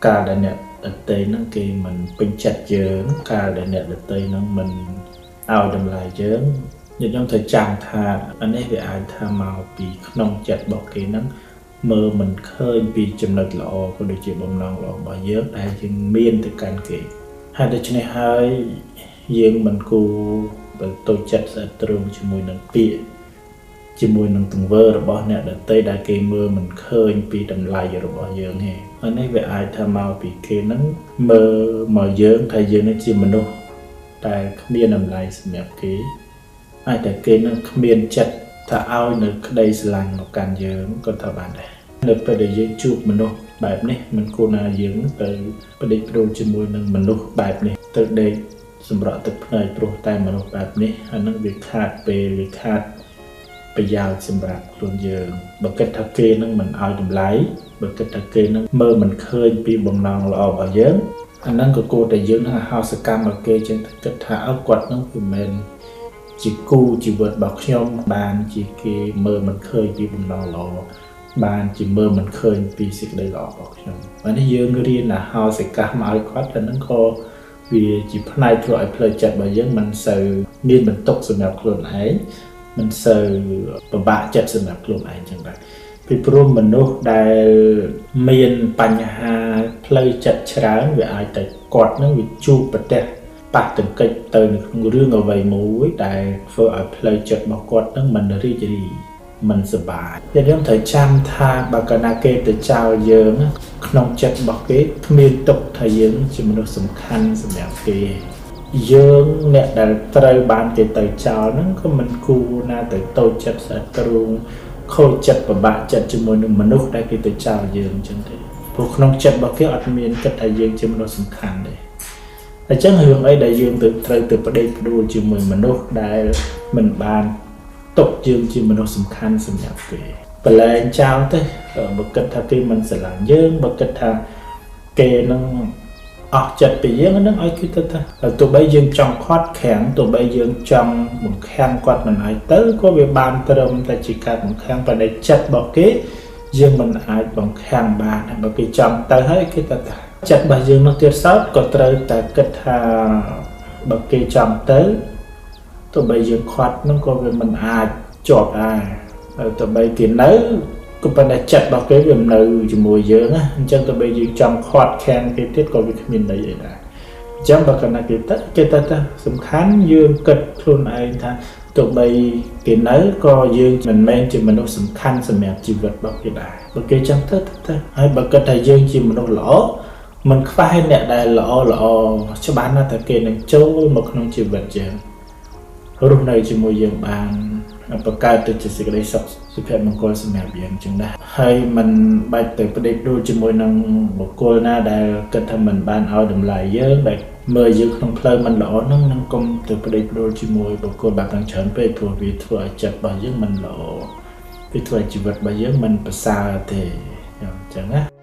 កាលដែលអ្នកដទៃហ្នឹងគេមិនពេញចិត្តយើងកាលដែលអ្នកដទៃហ្នឹងមិនឲ្យតម្លៃយើងញាតិញោមត្រូវចាំថាអានេះវាអាចថាមកពីក្នុងចិត្តរបស់គេហ្នឹងមើលមិនឃើញពីចំណុចល្អក៏ដូចជាបំណងល្អរបស់យើងដែលយើងមានទៅកាន់គេហើយដូច្នេះហើយយើងមិនគួរទៅតូចចិត្តស្អិតទ្រូងជាមួយនឹងពាក្យជាមួយនឹងទង្វើរបស់អ្នកដទៃដែលគេមើលមិនឃើញពីតម្លៃរបស់យើងទេអានេះវាអាចថាមកពីគេហ្នឹងមើលមកយើងថាយើងនឹងជាមនុស្សតែគ្មានតម្លៃសម្រាប់គេអាចតែគេនឹងគ្មានចិត្តថាឲ្យនៅក្តីស្រឡាញ់មកកាន់យើងក៏ថាបានដែរនៅពេលដែលយើងជួបមនុស្សបែបនេះមិនគួរណាយើងទៅបដិបដូរជាមួយនឹងមនុស្សបែបនេះទៅដេកសម្រក់ទឹកភ្នែកព្រោះតែមនុស្សបែបនេះអានឹងវាខាតពេលវាខាតប្រយោជន៍សម្រាប់ខ្លួនយើងបើគិតថាគេនឹងមិនឲ្យតម្លៃបើគិតថាគេនឹងមើលមិនឃើញពីបំណងល្អរបស់យើងអានឹងក៏គួរតែយើងនឹងហោសកម្មឲ្យគេចឹងគិតថាអើគាត់នឹងវាមិនជាគូជីវិតរបស់ខ្ញុំបានជាគេមើលមិនឃើញពីបំណងល្អបានជាមើលមិនឃើញពីសេចក្តីល្អរបស់ខ្ញុំបាទនេះយើងរៀនអាហោសិកាមកឲ្យគាត់អានឹងក៏វាជាផ្នែកធ្វើឲ្យផ្លូវចិត្តរបស់យើងមិនសូវមានបន្ទុកសម្រាប់ខ្លួនឯងមិនសូវពិបាកចិត្តសម្រាប់ខ្លួនឯងចឹងដែរពីព្រោះមនុស្សដែលមានបញ្ហាផ្លូវចិត្តច្រើនវាអាចតែគាត់នឹងវាជួបប្រទះប៉ះទង្គិចទៅនៅក្នុងរឿងអ្វីមួយដែលធ្វើឲ្យផ្លូវចិត្តរបស់គាត់នឹងមិនរីករាយមិនសប្បាយយើងត្រូវចាំថាបើកាលណាគេទៅចោលយើងក្នុងចិត្តរបស់គេគ្មានទុកថាយើងជាមនុស្សសំខាន់សម្រាប់គេយើងអ្នកដែលត្រូវបានគេទៅចោលហ្នឹងក៏មិនគួរណាទៅតូចចិត្តស្អិតទ្រូងខូចចិត្តពិបាកចិត្តជាមួយនឹងមនុស្សដែលគេទៅចោលយើងអញ្ចឹងទេព្រោះក្នុងចិត្តរបស់គេអត់មានគិតថាយើងជាមនុស្សសំខាន់ទេអញ្ចឹងរឿងអីដែលយើងទៅត្រូវទៅប្តេជ្ញាដួលជាមួយមនុស្សដែលមិនបានទុកយើងជាមនុស្សសំខាន់សម្រាប់គេប្រឡែងចោលទៅបើគិតថាគេមិនស្រឡាញ់យើងបើគិតថាគេនឹងអស់ចិត្តពីយើងនឹងឲ្យគេទៅថាទោះបីយើងចង់ខាត់ខាំងទោះបីយើងចង់បង្ខាំងគាត់មិនឲ្យទៅក៏វាបានត្រឹមតែជាការបង្ខាំងប៉ុន្តែចិត្តរបស់គេយើងមិនអាចបង្ខាំងបានបើគេចង់ទៅហើយគេទៅថាចិត្តរបស់យើងនោះទៀតសោតក៏ត្រូវតែគិតថាបើគេចង់ទៅទោះបីយើងខាត់នឹងក៏វាមិនអាចជាប់ដែរទោះបីគេនៅក៏ប៉ុន្តែចិត្តរបស់គេវាមិននៅជាមួយយើងណាអញ្ចឹងទោះបីយើងចង់ខាត់ខាំងគេទៀតក៏វាគ្មានន័យអីដែរអញ្ចឹងបើកាលណាគេទៅគេទៅទៅសំខាន់យើងគិតខ្លួនឯងថាទោះបីគេនៅក៏យើងមិនមែនជាមនុស្សសំខាន់សម្រាប់ជីវិតរបស់គេដែរបើគេចង់ទៅទៅហើយបើគិតថាយើងជាមនុស្សល្អមិនខ្វះអ្នកដែលល្អល្អច្បាស់ណាស់ថាគេនឹងចូលមកក្នុងជីវិតយើងរស់នៅជាមួយយើងបានបង្កើតទៅជាសេចក្តីសុខសុភមង្គលសម្រាប់យើងចឹងដែរហើយមិនបាច់ទៅប្តេជ្ញាដួលជាមួយនឹងបុគ្គលណាដែលគិតថាមិនបានឲ្យតម្លៃយើងដែលមើលយើងក្នុងផ្លូវមិនល្អហ្នឹងនឹងកុំទៅប្តេជ្ញាដួលជាមួយបុគ្គលបែបហ្នឹងច្រើនពេកព្រោះវាធ្វើឲ្យចិត្តរបស់យើងមិនល្អវាធ្វើឲ្យជីវិតរបស់យើងមិនប្រសើរទេអញ្ចឹងណា